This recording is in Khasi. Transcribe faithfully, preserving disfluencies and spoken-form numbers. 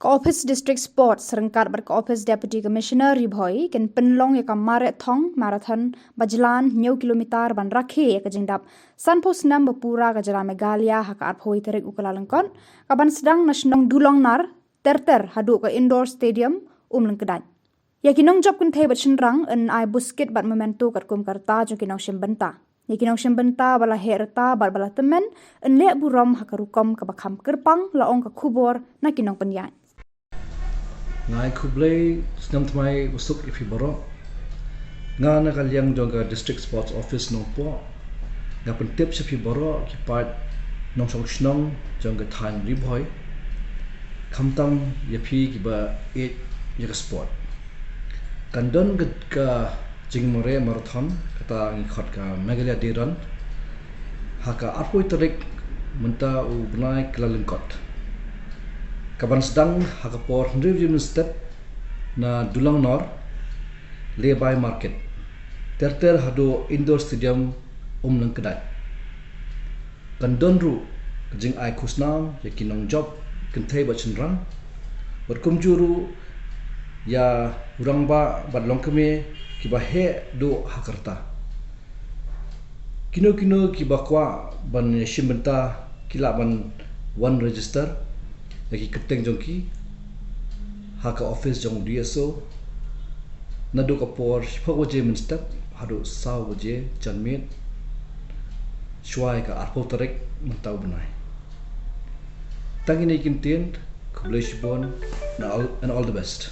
Ka Office District Sports ryngkat bad ka Office Deputy Commissioner Ri Bhoi kin pynlong ïa ka Mareh Thong Marathon ba jlan hynñiew kilometer ban rakhe ïa ka jingdap sanphew snem ba pura ka jylla Meghalaya ha ka arphew tarik u Kyllalyngkot, ka ban sdang na shnong Dulongnar, Terter haduh ka Indoor Stadium, Umlyngkdait. Ïa ki nongjop kynthei bad shynrang yn ai buskit bad memento katkum ka rta jong ki nongshim bynta. Ïa ki nongshim bynta ba la heh rta bad ba la tymmen yn leh burom ha ka rukom kaba kham kyrpang, la ong ka khubor na ki nongpynïaid. Nga ai khublei snem thymmai u suk ïa phi baroh. Nga na ka liang jong ka District Sports Office Nongpoh, nga pyntip sha phi baroh ki paid nongshong shnong jong ka thaiñ Ri Bhoi, khamtam ïa phi kiba ïeit ïa ka sport. Kan don ka, ka jingmareh marathon, kata ngi khot ka Meghalaya Day Run, ha ka arphew tarik mynta u bnai Kyllalyngkot, ka ban sdang ha ka por hynriew baje mynstep na Dulongnar, Lehbai Market, Terter haduh Indoor Stadium, Umlyngkdait. Kan don ruh ka jingai khusnam ïa ki nongjop kynthei bad shynrang, bad kumjuh ruh ïa u rangbah bad longkmie kiba heh duh ha ka rta. Kino kino kiba kwah ban shim bynta ki lah ban wan register ïa ki kyrteng jong ki ha ka office jong D S O naduh ka por shiphew baje mynstep haduh saw baje janmiet, shwa ïa ka arphew tarik mynta u bnai. Tang kine ki ktien, khublei shibun, and all, and all the best.